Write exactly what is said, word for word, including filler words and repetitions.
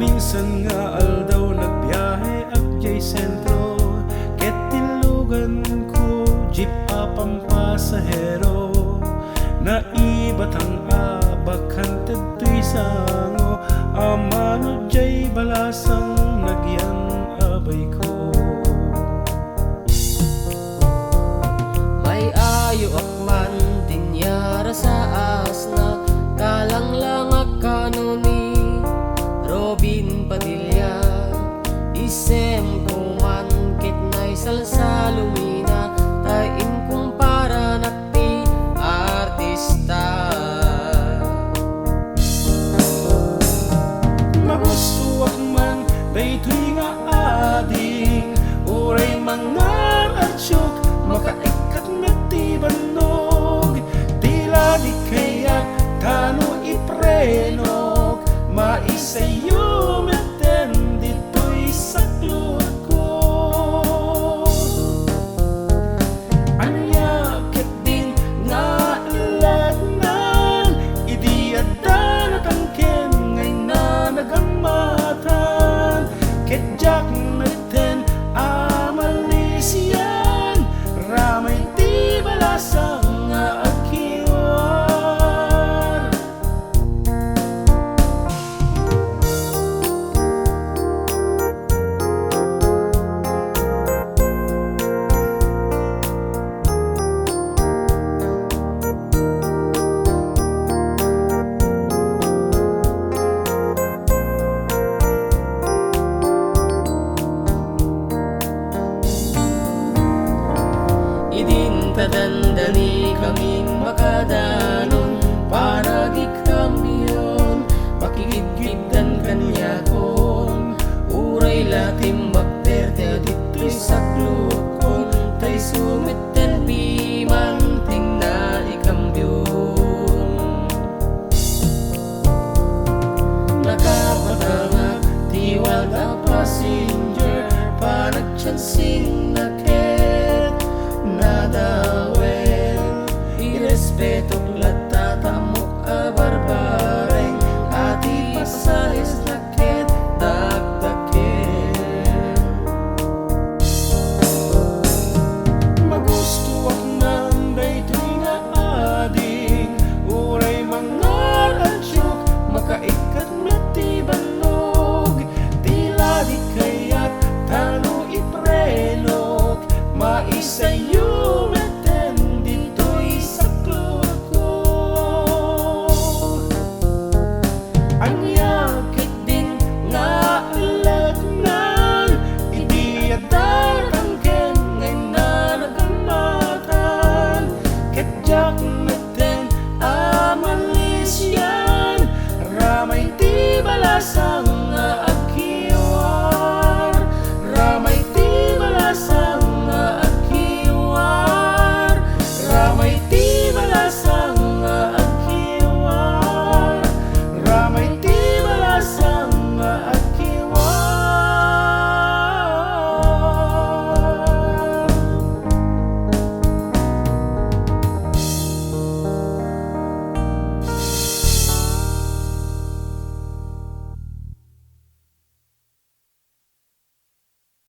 Pinsan nga aldaw nagbiahe ak jay sentro, ket tinluganko jeep a pampasahero. Naibatang a bakante toy sango, ammano jay balasang nagyan a bayko. May-ayoak man dinya rasaasna, kalanglangak kano ni Robin Padilla. Isemko man ket naisalsalumina, ta inkumparanak ti artista. Magustoak man daytoy nga ading, uray mangar-atsok, makaikkat met ti bannog. Ti ladi kayak tano iprenok, maisayo metten ditoy saklotko. Ania ketdin nga illetnan idi adda natangken nga inna nagammatan? Ket diak metten a malisian, ramay ti balasang nga agkiwar. Idin ta dandani kamin makadanon, panagikamion, makigidgiddan kaniakon, uray la